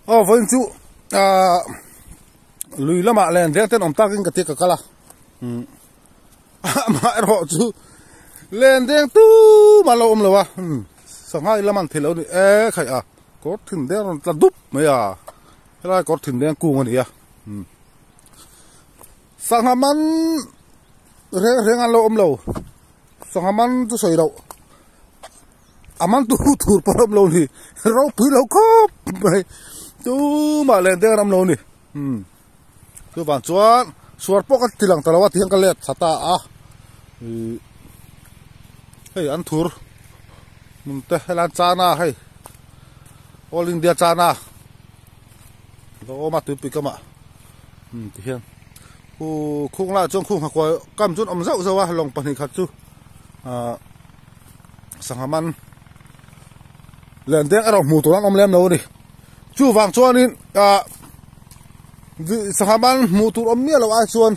Aw vawiin chu ah lui lamah len deng ten awm takin ka tia ka kal a umm amaherawh chu len deng tumah a lo awm lo a umm sangha i la man theih loh a ni e khaih a kawr thin deng a rawn tla dup mai a helai kawr thin deng kung a ni a umm sangha man reng reng an lo awm lo sangha man chu sawi loh. A man tu tur pawh ram lo ni ropui lo khawp mai tumah len deng ram lo ni umm chuvang chuan suar pawh ka ti lang ta lo a tihian ka let thla ta a ihh hei an thur hmun te helai chana hei all india chana lo awm a tuipui kamah umm tihian khu khung laiah chuan khung hakuai kam chu an awm zauh zauh a lawng pahnih khat chu ahh. Sangha man len deng erawh hmuh tur an awm lem lo a ni. Chuvang chuanin ah sangha man hmuh tur awm miah loh ai chuan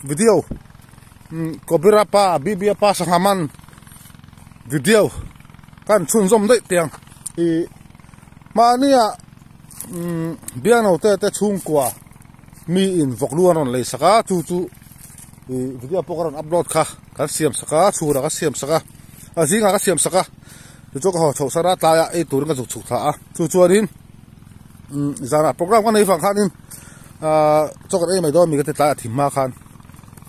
video Kobira pa Bibia pa sangha man video kan chhunzawm daih tiang ih mahnia biangnote te chhungkua mi in vawk lu an rawn lei sak a chu chu ih video pawh ka rawn upload kha kan siam sak a chhurah ka siam sak a a zingah ka siam sak a tichuan ka haw chhoh sar a tlaiah ei turin ka zuk chhuk thla a chu chuanin umm zanah program ka nei vang khanin ahh chaw kan ei mai dawn mi ka ti tlaiah thim hma khan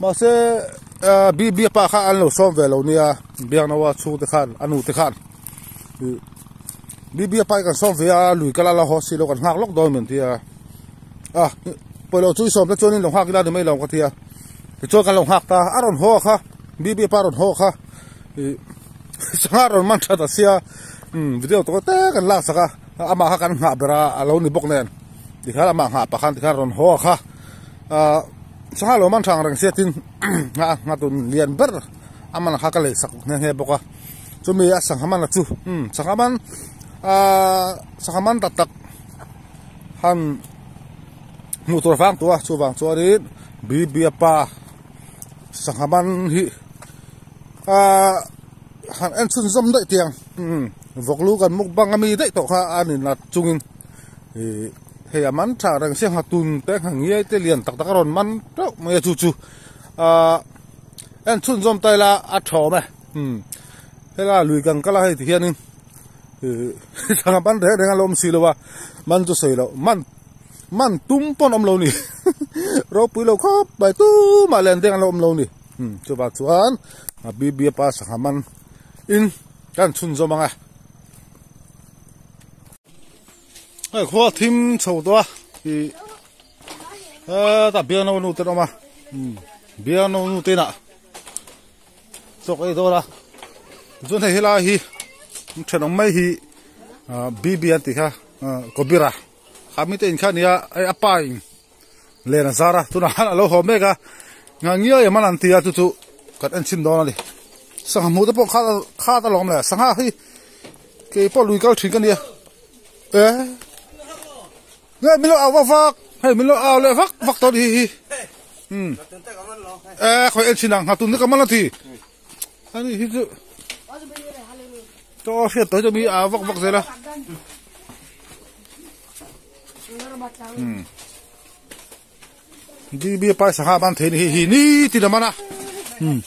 mahse ahh bibi pa kha an lo sawm ve lo nia biaknaua chhungte khan a nu te khan ih bibi pa hi kan sawm ve a lui kal a la haw si lo kan nghak lawk dawn min ti a. A pawilo chu i sawm te chuanin lo nghak ila ni mai lo ka ti a tichuan kan lo nghak ta a rawn haw kha bibi pa rawn haw kha ih sangha rawn man that a sia umm video tawh te kan lak sak a amah kha kan nghah ber a a lo ni bawk nen tikhan amah nghah pah khan tikhan rawn haw kha ah sangha lo man thang reng sia tin nghah nghatun lian ber a man kha ka lei sak nghe nghe bawk a chumi a sangha man a chu umm sangha man ah sangha man tak tak. Han hmuh tur vang tawh a chuvang chuanin bibia pa sangha man hi ahh han en chhunzawm daih tiang umm vawk lu kan mukbang ami daih tawh kha a ni nat chungin ih hei a man tha reng sia nghatun te nghangiai te lian tak tak a rawn man teuh mai a chu chu ahh en chhunzawm ta ila a thawm e umm helai lui kan kal a hei ti hianin. Sangha man reng reng a la awm si lo a, man chu sawi loh, man man tum pawn awm lo ni, ropui lo khawp mai tumah len deng a la awm lo ni, chuvang chuan a Bibia pa sangha man in kan chhunzawm ang e. Hei khua thim chho tawh a, ih hetah biangno nu te an awm a, biangno nu te inah. Chawk ei dawn a chuan hei helai hi thenawm mai hi bibi an tih kha kawbira kha mite in kha a nia hei a pa in len a zar a tunah khan a lo haw mek a nghah ngiai em an ti a chu chu kan en chhin dawn a ni sangha hmuh te pawh kha khat alawm le sangha hi kei pawh lui kal thin ka nia e nge min lo au vak vak hei min lo au leh vak vak tawh a ni hi hi um e khawi en chhin ang nghatun te ka man a ti ani hi chu chaw hriat tawh hi chu mi au vak vak zel a um db pai sangha ban thei ni hi hi ni tin a man a um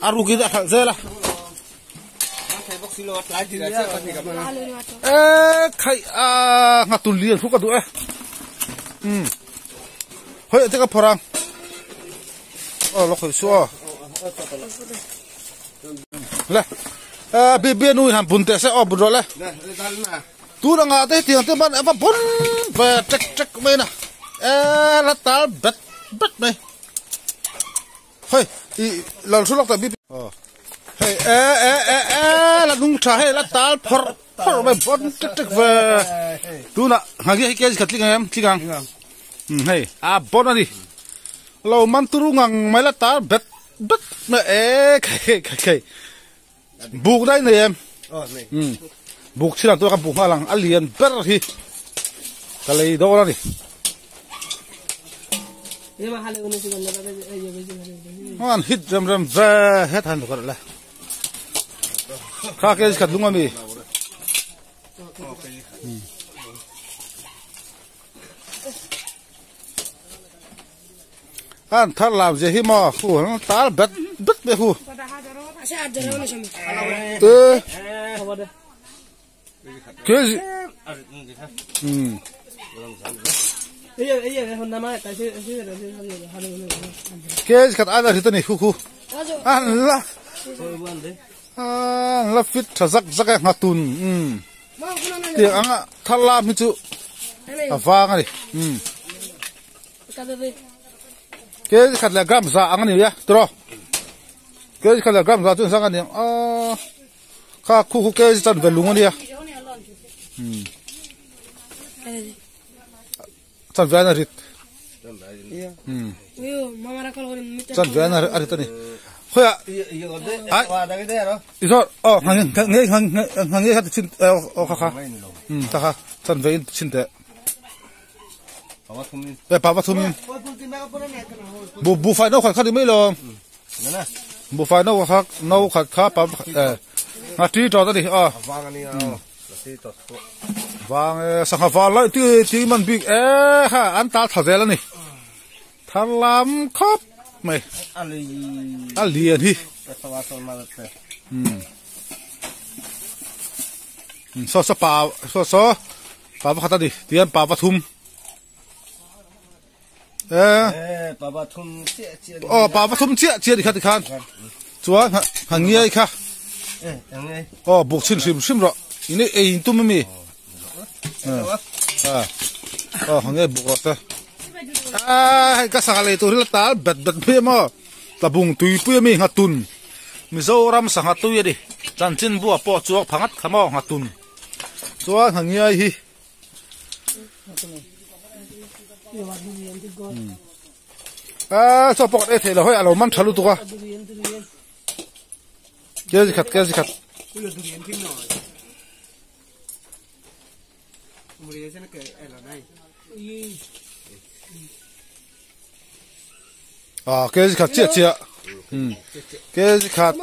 a rukin a hralh zel a e khaih a nghatun lian khu ka duh e um hei te ka phawrh ang aw lo khawih suh aw le bi bi nu in han bun teh se aw bun rawh le tun anga te hetiang te man ava bun ve tek tek mai na e la tal bet bet mai hei i lal thu lawk ta bi aw hei e e e e la nung tha hei la tal phawrh phawrh mai bon tek tek ve tunah nghah hi kg khat tling ang em tling ang um hei a bon a ni lo man turu ngang mai la tal bet bet mai e khai khai khai buk dai nei em um buk chhin ang tuna ka buk nghal ang a lian ber hi ka lei dawn a ni. An hit rem rem ve het han kar le kha ke khat lung ami. An thar lam zia hi maw khu an tal bet bet mai khu. Te ke um ke khat ana ri tani khu khu an la an la fit tha zak zak e ngatun um tiang anga thar lam hi chu a vang ani um ke khat la gram za ang ani ya tro ke khat la gram za chu sang ani a kha khu khu ke chan ve lung ania chan ve na rit chan ve na rit ani khoya izo oh ngang ngang ngang nge khat chin o kha kha ta kha chan ve in chin te pa pa thum bu bu fai no khat khat mai lo bu fai no khat no khat kha pa nga ti to ta di a vang sangha va lai ti ti man big e kha an ta tha zel ani thar lam khop mai a lian hi so so pa so so pa pa khat di tian pa pa thum pa pa thum che che oh pa pa thum che che di kha ti khan chuan hang ngiai kha oh buk chin sim sim ro ini ei in tum mi oh hang ngiai buk ro te a hei ka sanga lei tur hi la tal bet bet pui emaw tlabung tui pui ami nghatun Mizoram sangha tui ani chanchin bua pawh chuak phangat kha maw nghatun chuan hang ngiai hi a chaw pawh kan ei theih lo hei a lo man tha lutuk a kg khat kg khat a kg khat chiah chiah kg khat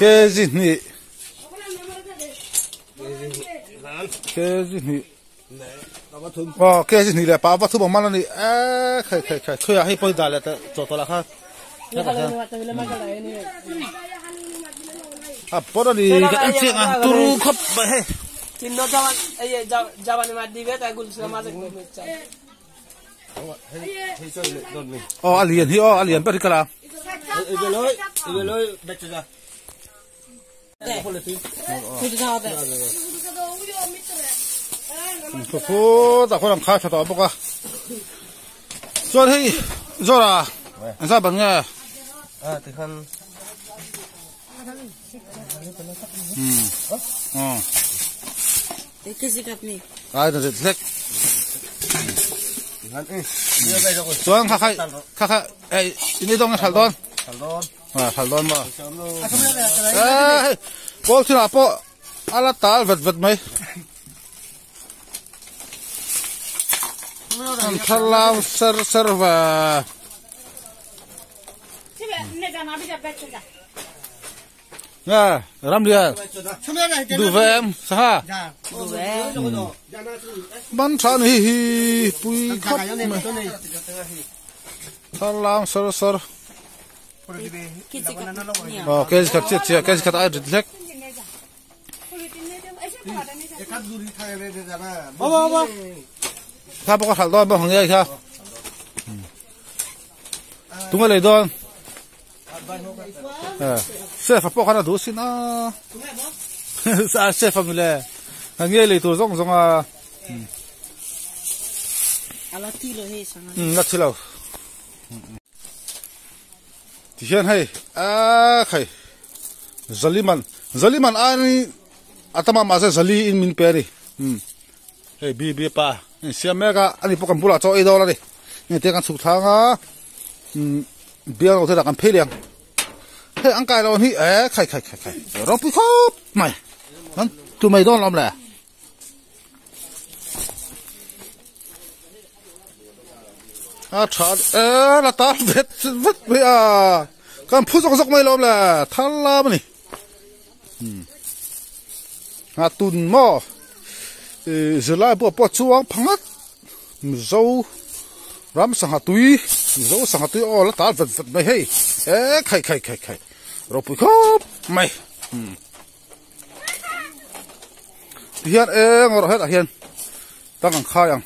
kg hnih kg hnih oh kg hnih leh pa va thum ang man ani e khai khai khai khawiah hei pawh dah leh teh chaw tawlh ah khan a pawt ani ka en chiang a turu khawp mai hei aw a lian hi aw a lian ber hi ka la Khawt ah khuan an khai tha tawh bawk a chuan hei zawra an zat ban nge ai na zet hlek chuan kha kha kha kha ei ini dawng nge thal dawn à thal dawn maw eh pawl thil ah pawh a la tal vet vet mai an thar lam ser ser ve nge ramlian duh ve em sangha ban tha ni hi hi pui khawp mai thar lam ser ser Aw kg khat chiah chiah kg khat ai rit hlek. Kha bawk a hralh dawn bawk ang nge kha. Tunge lei dawn. Chef a pawh khan a duh sin a. Chef a mile. Ang nge lei tur zawng zawng a. Ala thi lo hei sanga. La thi lo. Tihian hei a khai Zaliman Zaliman aiin a tama mahse Zali in min pe a ni umm hei BB pa a insiam mek a ani pawh kan bulah chaw ei dawn a ni heng te kan chhuk thlang a umm bial ho te lah kan phei leh ang hei an kai loh hi e khai khai khai khai ropui khawp mai an tu mai dawn lo awm le. A tha e la ta vet vet mai a kan phu zawk zawk mai lo le thar lam ani a tun maw zirlai pawh pawh chuang phangat. Mizo ram sangha tui Mizo sangha tui aw la tal vet vet mai hei e khai khai khai khai ropui khawp mai umm tihian eng erawh hetah hian tang an khai ang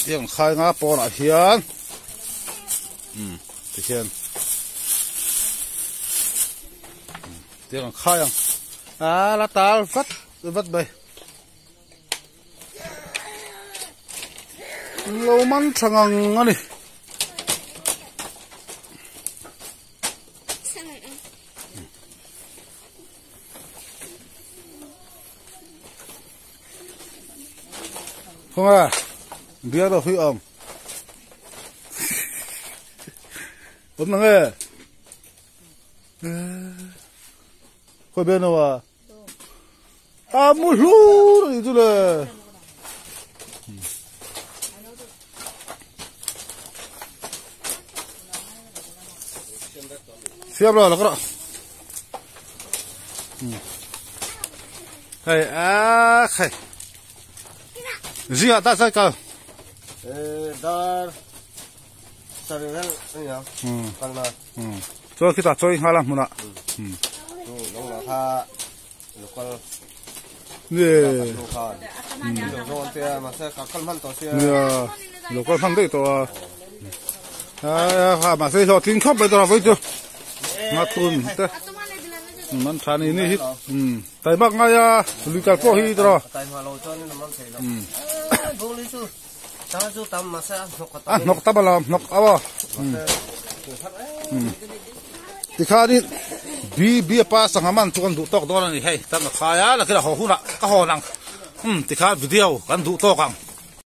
tiang an khai anga pawnah hian umm tihian tiang an khai ang a la tal vat vat mai. Lo man tha ngang a ni. Không à, bia đâu huy ông. Ôm nắng nghe. Khoi bên đâu à? A mu hlur a nih chu le. Siam lo la ka rawh. Hei a khai. Zingah ta sai kal. Dar sarih reng a ni ang kalna. Chuan khitah chawi nghal a hmunah. Nangmah kha local Nia local hman daih tawh a a mahse hlawh tling khawp mai tawh a vawi chu ngatun te man tha ni ni hi tai bak ngai a lui kal pawh hi tawh a hnawk tam alawm hnawk a aw tikhanin b b pa sangha man chu kan duh tawk dawn a ni hei tan a khai a nakina haw hunah ka hawn ang tikhan video kan duh tawk ang.